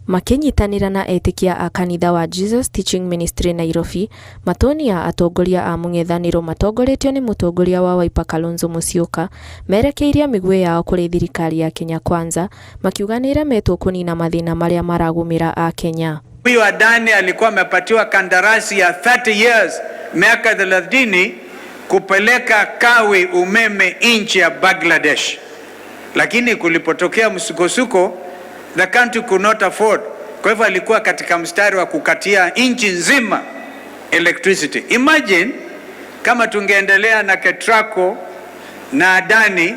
Makĩnyitanĩra na etĩkia a kanitha wa Jesus Teaching Ministry Nairobi, matũni ya atongoria a mũng'ethanĩro matongoretio nĩ mũtongoria wa Wiper Kalonzo Musyoka merekeirie mĩguĩ yao kũrĩ thirikari ya Kenya Kwanza makiuga nĩĩremetwo kũnina mathĩna marĩa maragũmĩra akenya. Huyu Adani alikuwa amepatiwa kandarasi ya 30 years, miaka 30 kupeleka kawi umeme nchi ya Bangladesh, lakini kulipotokea msukosuko the country could not afford. Kwa hivyo alikuwa katika mstari wa kukatia nchi nzima electricity. Imagine kama tungeendelea na Ketraco na Adani,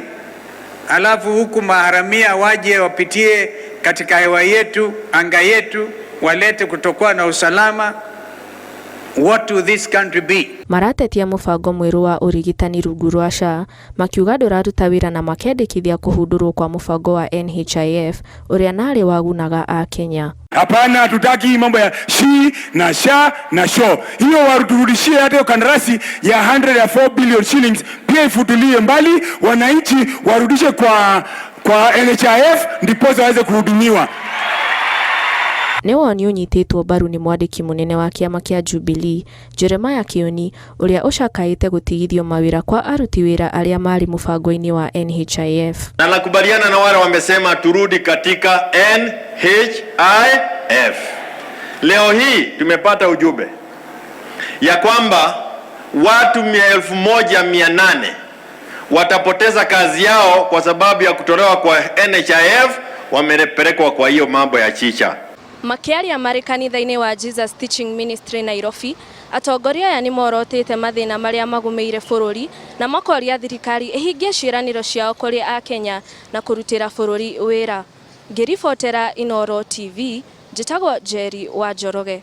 alafu huku maharamia waje wapitie katika hewa yetu, anga yetu, walete kutokuwa na usalama. What will this country be? Maratetia mũbango mwerũ wa ũrigitani rungu rwa SHA makiuga ndũraruta wĩra na makendekithia kũhundũrwo kwa mũbango wa NHIF ũrĩa narĩ wagunaga akenya. Hapana, hatutaki mambo ya shi na sha na sho. Hiyo waturudishie hata hiyo kandarasi ya 104 billion shillings pia ifutulie mbali, wananchi warudishe kwa NHIF ndiposa waweze kuhudumiwa. Nĩ woni ũnyitĩtwo mbaru nĩ mwandĩki mũnene wa kĩama kĩa Jubilee Jeremiah Kioni ũrĩa ũcakaĩte gũtigithio mawĩra kwa aruti wĩra arĩa marĩ mũbango-inĩ wa NHIF. Na nakubaliana na wale wamesema turudi katika NHIF. Leo hii tumepata ujumbe ya kwamba watu 1800 watapoteza kazi yao kwa sababu ya kutolewa kwa NHIF, wamepelekwa kwa hiyo mambo ya chicha. Makĩaria marĩ kanitha-inĩ wa Jesus Teaching Ministry Nairobi, atongoria aya nĩmorotete mathĩna marĩa magũmĩire bũrũri na makoria thirikari ĩhingie ciĩranĩro ciao kũrĩ akenya na kũrutĩra bũrũri wĩra. Ngĩribotera Inooro TV, njĩtagwo Njeri wa Njoroge.